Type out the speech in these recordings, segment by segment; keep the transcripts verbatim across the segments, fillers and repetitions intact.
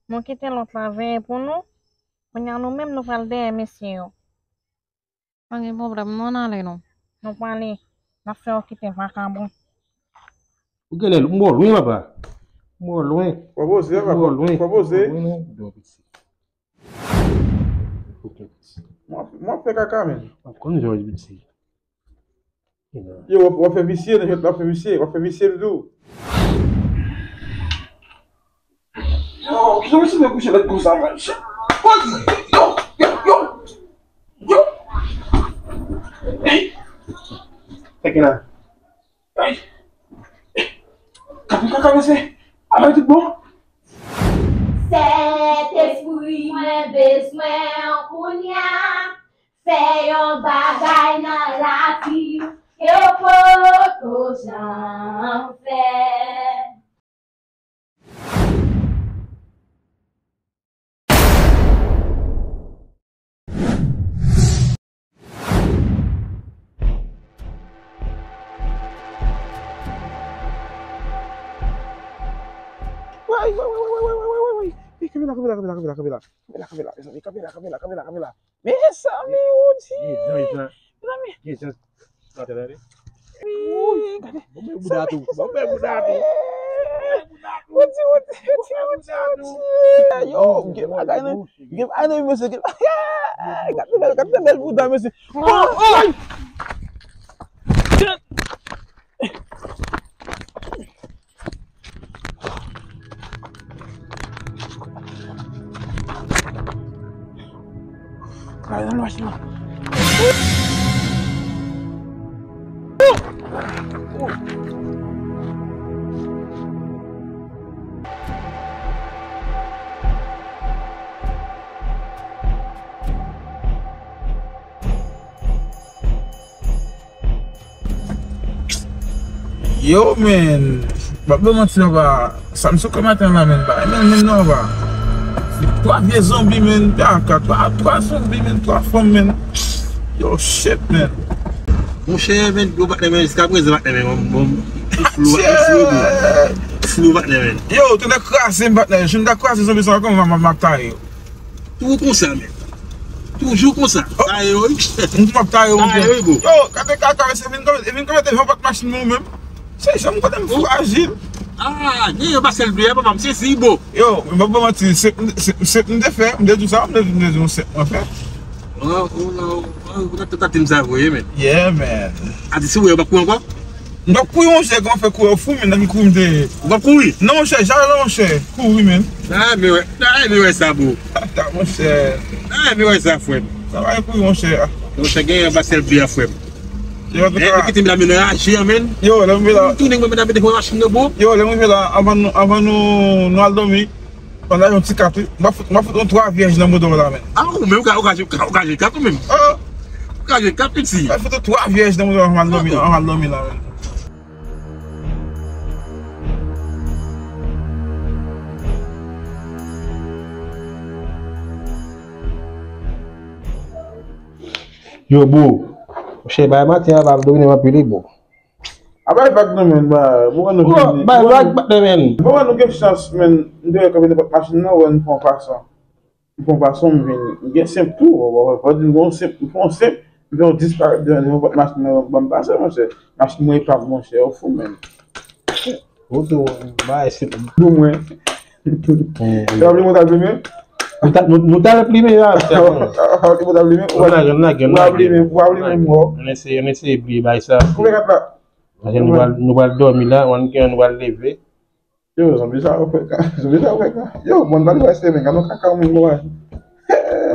Nou kite lòt la veye pou nou. Kounye a nou menm nou pral dèyè mesye yo. Pa gen pwoblèm, non, ann ale non. Nou prale, n ap fè yo kite vakabon. Ou genlè, m bò lwen, papa. M bò lwen. Fò poze, papa. M bò lwen. Fò poze. M bò lwen, non. Mwen, mwen fè kaka, men. W ap konn jòj, piti. Yo, w ap, w ap fè visye, nèg, w ap fè visye, w ap fè visye, m di w. Yo, kijan misye fè kouche lèd konsa, man? Yo, yo, yo, yo, yo. Ey. Teke la. Ey. Kapi kaka, mesye. Alò, tout bon? Sentespri, mwen bezwen w kounye a. Fè yon bagay nan lavi ke w poko janm fè. Woy, woy, woy, woy. Kanpe la, kanpe la, kanpe la, kanpe la, kanpe la. Kanpe la, kanpe la, mezanmi, kanpe la, kanpe la, kanpe la, kanpe la. Mezanmi, Woody. Mezanmi. Woy, gade. Bon, men bouda tou. Bon, men bouda tou. Woody, Woody, Woody, Woody, Woody. Yo, gen bagay nan, gen bagay nan, mesye, gen bagay. Gade bèl, gade bèl bouda, mesye. Oh, oh! Kay nan machin nan. Yo, men, m ap ba w manti, anba sa m sou kè maten la, men, bay, men, men, non, anba. Twa vye zonbi, men, kaka, twa, twa zonbi, men, twa fanm, men. Yo, shit, men. Monchè, men, yo, patnè, men, jiska prezan, patnè, men, bon, bon, m flou, m flou, bro. M flou, patnè, men. Yo, ou te kraze m, patnè. Si m ta kraze zonbi sa, kòman m ap taye yo? Toujou konsa, men. Toujou konsa. Oh. Taye yo, wi. M tou ap taye yo, monchè. Taye yo, wi, bro. Yo, gade kaka, mesye, vin komete, vin komete yon pòt machin mwen menm. Se jan m konnen m frajil. Ah, gen yon pasèl byen, papa, m sezi, bro. Yo, m pa ba w manti, se, se, se, m te fè, m te di w sa, m te di w se mwen fè. An, an, an, ou nan tantativ sa vre, men. Yeah, man. A di si w wè, w pa kouri ankò? M t ap kouri, monchè, kòman fè kouri, ou fou, men, nan ki kouri m te ye? Ou p ap kouri? Non, monchè, jamè, monchè, kouri, men. Ah, men wè, ah, men wè sa, bro. Ata, monchè. Ah, men wè sa, frè m. Sa pa gen kouri, monchè. Monchè, gen yon pasèl byen, frè m. Yo, antouka, kite m la, men, nan raje an, men. Yo, lè m rive la. M tounen, mwen, men, nan mete machin nan, bro. Yo, lè m rive la, anvan nou, anvan nou, nou al dòmi, pandan yon ti kat, wi. M ap fout, m ap fout yon twa vyèj nan moto w la, men. Ah, ou menm, ou ka, ou ka, ou ka, ou ka jwe kat, ou menm. Ah. Ou ka jwe kat, piti. M ap fout yon twa vyèj nan moto w la, anvan nou al dòmi, anvan nou al dòmi la, men. Yo, bro. Monchè, bay maten an, pa domine m anpil, wi, bro. A bay vag non, men, ba, bon, nou vini. Bay vag, patnè, men. Bon, nou gen chans, men, m te wè kanpe nenpòt machin nan, wè, nou pran pasan. M pran pasan, m vini. M gen senp tou, wè, wè, wè, m gen senp, m pran senp, m fè yon disparèt devan nenpòt machin nan, ban m pase, monchè. Machin mwen epa m, monchè, ou fou, men. Ou tou, bay senp. Pou mwen. Ou ap li mwen ta plimen? Nou ta, nou, nou ta plimen la. Ou ap li mwen ta plimen? Ou ap li mwen, ou ap li mwen mò. Nou eseye, nou eseye bliye bay sa. Koupe kat la. Paske nou pral, nou pral dòmi la, wan gen nou pral leve. Yo, zonbi sa yo fè ka, zonbi sa yo fè ka. Yo, bon, bali pa eseye men, gade yon kaka ou menm, bon.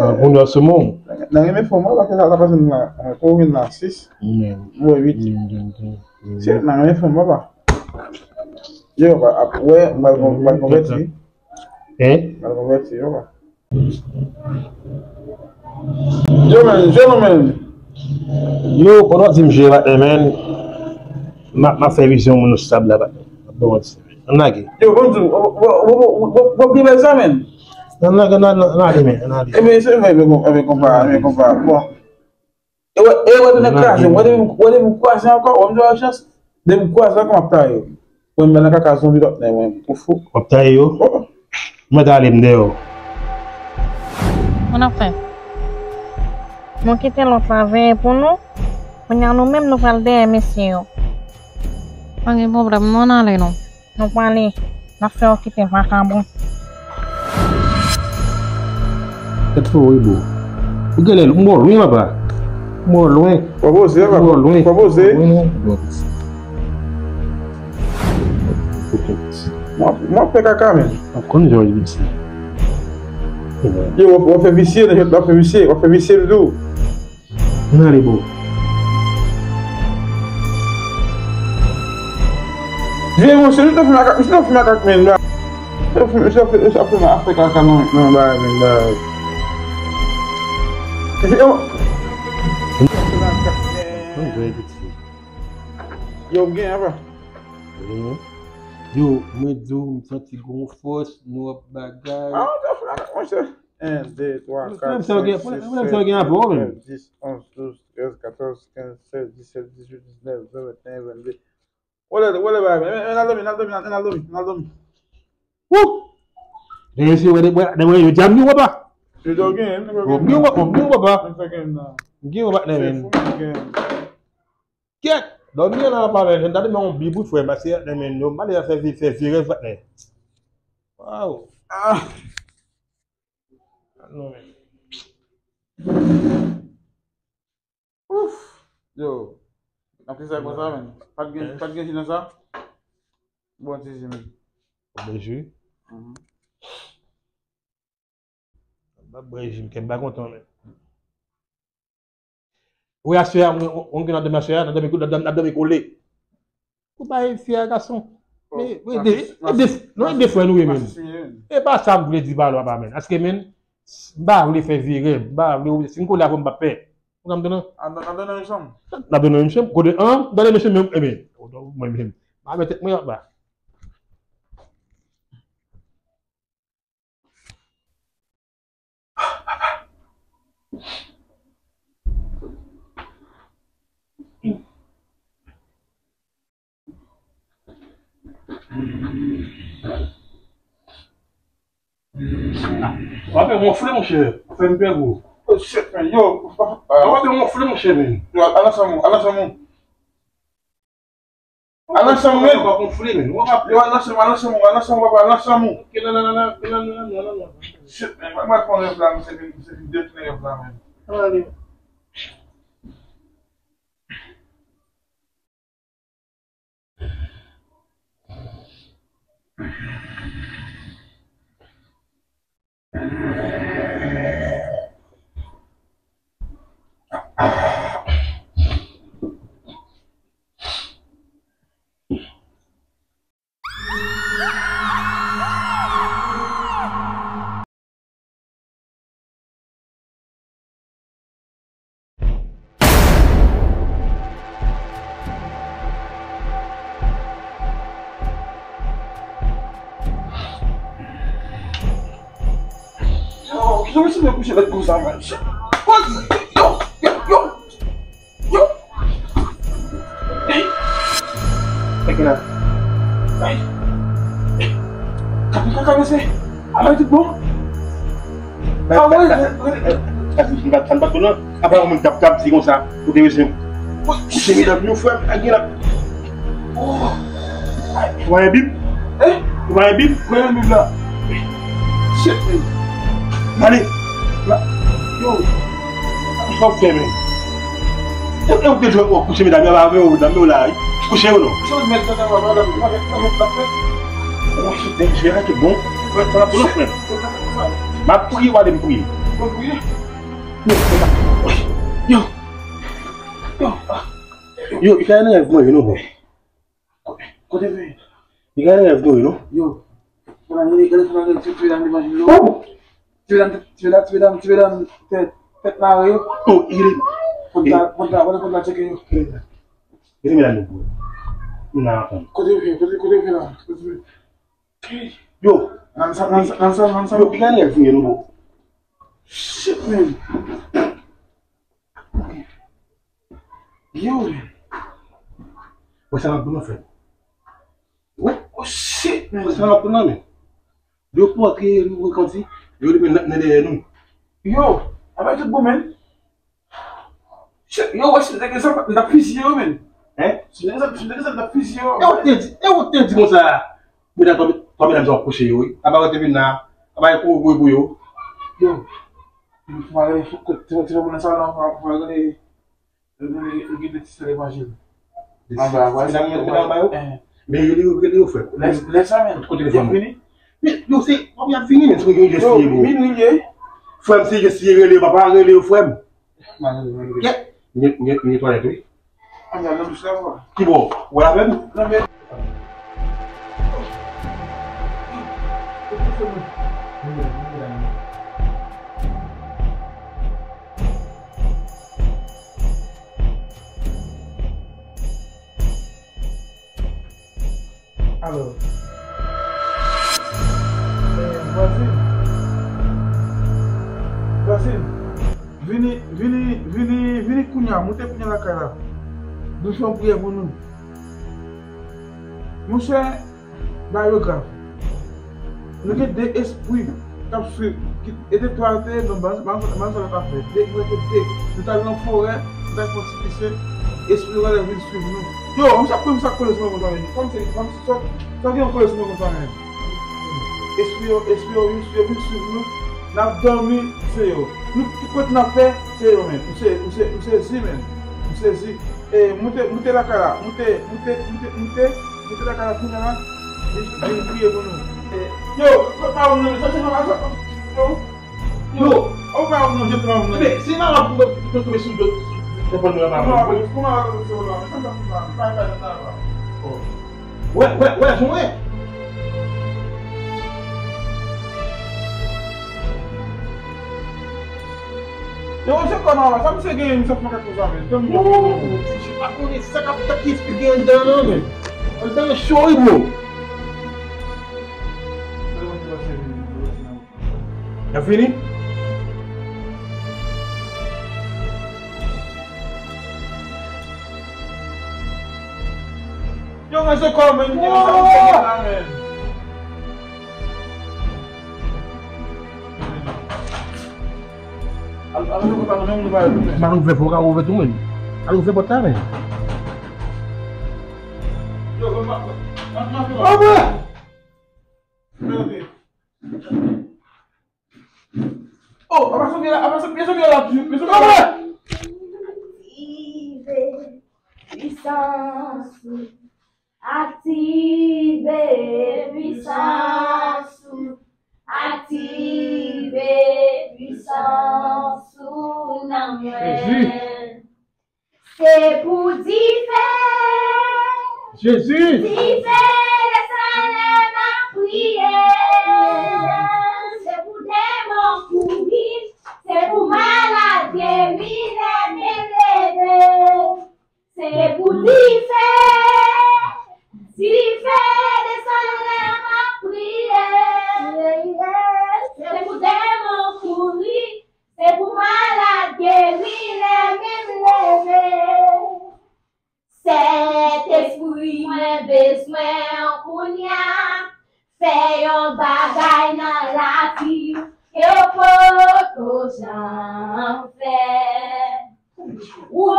Ah, bon, nan se mon. Nan renmen fò mò, paske sa, sa pase nan, nan, kou vin nan sis. Mwen uit. Se, nan renmen fò mò, pa. Yo, pa, ap, wè, m pral kon-, m pral konvèti. Hein? M pral konvèti, yo, pa. Yo, men, jwe non, men. Yo, pandan w di m jwe, patnè, men, m ap, m ap fè vizyon moun sab la, patnè. M ap ba w manti. Ann lage. Yo, bon, w, w gen bèl sa, men. Ann lage, ann ale, men, ann ale. Ebyen, se vre, ebyen, konpa, ebyen, konpa. Bon. E wè, e wè, tounen kraze. Wè, depi, wè, depi m kwaze ankò, wè, m jwe chans. Depi m kwaze ankò, m ap taye yo. Mwen, m nan kaka zonbi lòt nèg, mwen, ou fou. W ap taye yo? Oh. Mwen t ale m deyò. Ann ap fè. Nou kite lòt la veye pou nou. Kounye a nou menm nou pral dèyè mesye yo. Pa gen pwoblèm, non, ann ale non. Nou prale, n ap fè yo kite vakabon. Tèt fè w wi, bro. Ou genlè mò lwen, papa. Mò lwen. Fò poze, papa. Mò lwen. Fò poze. Mò lwen, non. Mwen ap fè kaka, men. W ap konn jan w ye, piti. Yo, w ap, w ap fè visye, nèg, w ap fè visye, w ap fè visye, tou. Nan li, bro. Vye mwen, se nou t ap fè makak, se nou t ap fè makak, men, la. Se nou t ap fè, se nou t ap fè, se nou t ap fè afè kaka nan, nan bagay, men, bagay. Se yo. Yo, m gen, apa. Yo, mwen di w, m santi gon fòs, nou ap bagay. Ah, w t ap fè makak, monchè. En, de, twa, kat, senk, sis, sèt, uit, nèf, dis, onz, douz, trèz, katòz, kenz, sèz, disèt, dizuit, diznèf, ven, venteyen, vennde. Wole, wole, bay, men, men, n al dòmi, n al dòmi, n al dòmi, n al dòmi. Wou! Demen se wè, demen, demen, yo di a m gen wè pa. Yo di w gen, m gen wè pa. M gen wè pa. M gen wè pa, demen. Kèt! Dòmi an la pa, men, m ta demen yon bib wi, frè, paske, demen, yo male fè vi-, fè vye rèv, patnè. Waw! Ah! Non, men. Ouf! Yo. N ap fè sa konsa, men. Pa t gen, pa t gen ji nan sa? Bon, ti ji, men. Bon ji? Mhm. M ap bwè ji, m kè m pa kontan, men. Wi, aswè a, mwen, mwen, mwen gen nan dòmi aswè a, nan dòmi, nan dòmi, nan dòmi kole. Ou pa e fyè a gason. Men, men, de, e de, non, e de frè nou ye menm. E pa sa m vle di ba lwa pa menm. Paske menm, m pa vle fè vye rèv, m pa vle, si m kole avè w, m p ap pè. Ou konprann non? N ap dòmi nan menm chanm. N ap dòmi nan menm chanm. Kote an, dòmi nan menm chanm, men, mwen menm. M ap met tèt mwen anba. W ap wonfle, monchè. Fè m pè gwo. Oh, shit, man. Yo, w ap wonfle, monchè, men. Yo, al ansanm ou, al ansanm ou. Al ansanm ou, men. W ap wonfle, men. Yo, al ansanm ou, al ansanm ou, al ansanm ou, papa, al ansanm ou. Shit, man. Mwen, mwen pran rèv la, men, se vin, se vin detounen rèv la, men. Yo, kijan mesye te kouche lèd konsa, man? Yo, yo, yo, yo. Yo! Hey! Hey! Kaka, kaka, mesye! Ala, tout bon? Ah, wi, wi, wi. Sa n pa t bon, non? Apa yon moun k ap, k ap di konsa, ou te bezwen kouche medam yo, frè m, ak gen la. Oh! Ou pa gen Bib? Eh? Ou pa gen Bib? Mwen gen Bib la. Shit, man. Ale. La. Yo. Sa w fè, men? E, e, ou te jwe, w kouche medam yo, avè yo, medam yo la, wi. Kouche yo, non? Kouche yo, mèt, mèt, mèt, mèt, mèt, mèt, mèt. Ou se denjere, tout bon. Mwen, mwen, mwen, mwen. M ap priye, w ale m priye. Mwen priye. Yo. Yo. Yo, li ka nan rèv mwen, non, bro. Kote, kote, kote? Li ka nan rèv mwen, non? Yo. Fò n ale, gade, fò n ale, ti medam devan jil yo. Oh! Ti medam, ti medam, ti medam, ti medam, tèt, tèt mare yo. Oh, il est. Fò n ta, fò n ta, fò n ta tcheke yo. Gade medam yo, bro. Nou nan anfòm. Kote yo fè, kote, kote yo fè la? Kote yo fè? Yo. Nan sa, nan sa, nan sa, nan sa. Yo, li ka nan rèv mwen, non, bro. Shit, man. Yo, man. Wè sa m ap pran nan, frè. Wè. Oh, shit, man. Wè sa m ap pran nan, men. Yo pòtre, yo konsi, yo li men nan dèyè nou. Yo, apa tout bon, men. Yo, wè, si te gen zam, n t ap fiziye yo, men. Hein? Si te gen zam, si te gen zam, n t ap fiziye yo. E ou te di, e ou te di konsa. Medam, twa medam sa w ap kouche yo, wi. Apa yo te vin la, apa yo kouri kouri pou yo. Yo, fò m al rele, fò, kote, kote, kote, sa, non, fò, fò m al rele, rele, rele ti sè levanjil. Anba, wè, medam, medam anba yo? Men rele yo, rele yo, frè. Lè, lè sa, men. Kote telefòn ou? Men, yo, se, w ap vini, men, se yo, yo, yo, yo, yo, yo, frè m, se yo, se yo, rele yo, papa, rele yo, frè m. Kèt, gen, gen, gen twalèt, wi. Ki bò? Ou wè avè m? Alo. Eh, vwazin. Vwazin. Vini, vini, vini, vini kounya. Moute kounya lakay la. Nou fè yon priyè pou nou. Monchè, bagay yo grav. Nou gen de espri k ap swiv, ki, e te twa yo te ye, non, ban, ban, ban sa yo t ap fè. De, nou te de. Nou t al nan forè, nou t al fè yon ti pise, espri yo genlè vin swiv nou. Yo, m sa, m sa kole sou mwen konsa, men. Kòm se, kòm se, sa, sa gen yon kole sou mwen konsa, men. Espri yo, espri yo, yo, yo vin swiv nou. N ap dòmi, se yo. Nou, tout kote n ap fè, se yo, men. M se, m se, m sezi, men. M sezi. E, moute, moute lakay la. Moute, moute, moute, moute. Moute lakay la kounya la. Vin, vin priye pou nou. E, yo, pa ou non, sa se pa sa. Yo. Yo. Ou pa ou non, je te pa ou non. Ebe, se pa la pou, pou, pou tonbe sou do, sou telefòn mwen la. Non, kouman la, se ou la, men sa m ta fè la, pa, pa, pa, pa. Oh. Wè, wè, wè, jan wè. Yo, se kò nan la, sa misye genyen, misye fè kèk koze avè l. Tann misye. Wou, ti pa konnen sa k ap fèt, ki espri genyen anndan an, men. Anndan an cho, wi, bro. Y ap fini? Yo, men se kò, men, men, sa misye gen la, men. Al, al, nou pa, nou, nou pa, nou pa. Mal ouvè, fò w ka ouvè tou, men. Al ouvè pòt la, men. Yo, men, pa, pa, pa, pa. Ouvè! Oh, apa sa vye la, apa sa vye la, vye la. Aktive pwisans ou, aktive pwisans ou nan mwen. Se pou dife, Jezi, dife Letènèl m ap priye. Se pou demon kouri, se pou malad geri, lènmi leve. Se pou dife, dife Letènèl m ap priye. Se pou demon kouri, se pou malad geri, lènmi leve. Sentespri, mwen bezwen w kounya. Fè yon bagay nan lavi ke w poko janm fè. Ou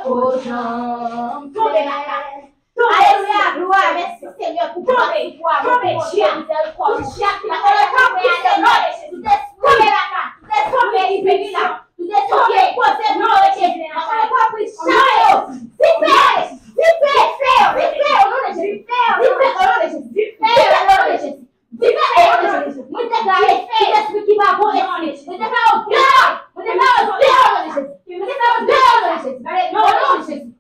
poko janm fè. Alelouya, glwa, mèsi Senyè pou gras ou, pou amou, pou bondye, mizèrikòd ou. Tout espri, tout espri ki vini la, tout espri ki poze pou move efè, nan non de Jezi, chase yo. Dife, dife, dife, o non de Jezi. Dife, o non de Jezi. Dife, o non de Jezi. Dife, o non de Jezi. Mwen deklare tout espri ki pa bon espri. Mwen deklare w deyò. Mwen deklare w deyò, o non de Jezi. Mwen deklare w deyò, o non de Jezi.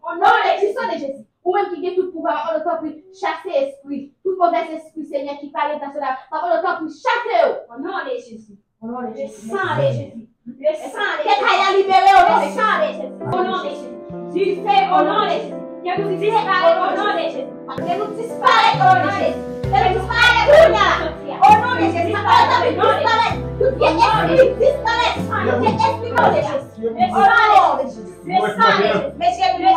O non de Jezi. O non de Jezi. Ou menm ki gen tout pouvwa, papa, o non, tanpri, chase espri, tout movèz espri, Senyè, ki pale nan sila, papa, o non, tanpri, chase yo. O non de Jezi. O non de Jezi. Le sang de Jésus. Le sang de Jésus. Ke kay la libere, o non de Jezi. Le sang de Jésus. O non de Jezi. Dife, o non de Jezi. Ke nou disparèt, o non de Jezi. Ke nou disparèt, o non de Jezi. Ke nou disparèt, o non de Jezi. O non de Jezi. Disparèt, disparèt. Tout vye espri, disparèt. Tout vye espri, o non de Jezi. Le sang de Jésus. Le sang de Jésus. Mete je nou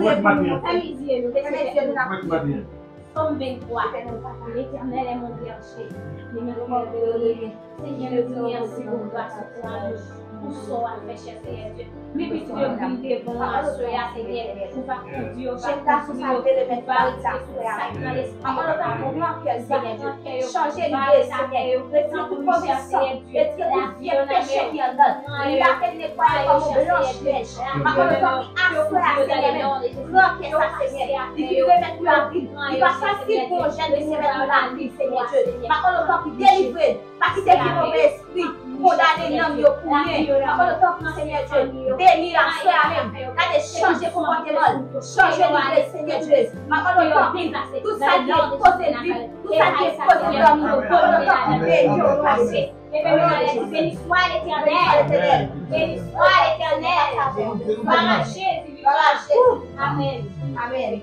nou, fèmen zye nou, fèmen zye nou. Sòm venntwa. L'Éternel est mon berger. Senyè, nou di mèsi pou gras ou, pou amou, pou sa w ap fè, chè Senyè Dye. Men pitit yo vin devan w aswè a, Senyè, ou va kondui yo, ou va kondui yo, ou va retire tout sa k nan lespri yo, tout sa k nan kè yo, chanje lide, Senyè, retire tout move san, retire tout vye peche ki anndan. Li lave l netwaye kòm yon blanch nèj. Papa, nou tanpri aswè a, Senyè, men pran kè sa, Senyè. Li vin remèt nou lavi. Li pa fasil pou yon jèn vin remèt nou lavi, Senyè Dye. Papa, nou tanpri delivre l. Pa kite vye move espri kondane nanm yo pou ryen. Papa, nou tanpri, Senyè Dye, beni l aswè a menm. Gade, chanje konpòteman l, chanje lide l, Senyè Dye. Papa, nou tanpri, tout sa ki koze vi, tout sa ki koze dòmi, Papa, nou tanpri, beni yo, pase. Beni swa Letènèl. Beni swa Letènèl. Glwa a Jezi, glwa a Jezi. Amèn. Amèn.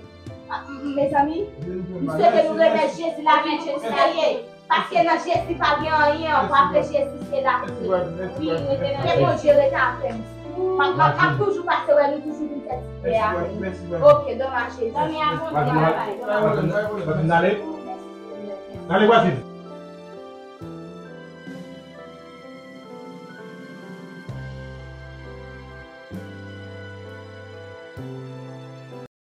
Mezanmi, m swete nou remèt Jezi lavi pou sa l ye. Paske nan Jezi pa gen anyen ankò, apre Jezi se lavi. Wi, ke Bondye rete avè nou. M ap, m ap, m ap toujou pase wè nou, toujou vin fè ti priyè avè nou. Ok, glwa a Jezi. Glwa a Bondye. N ale? N ale, vwazin.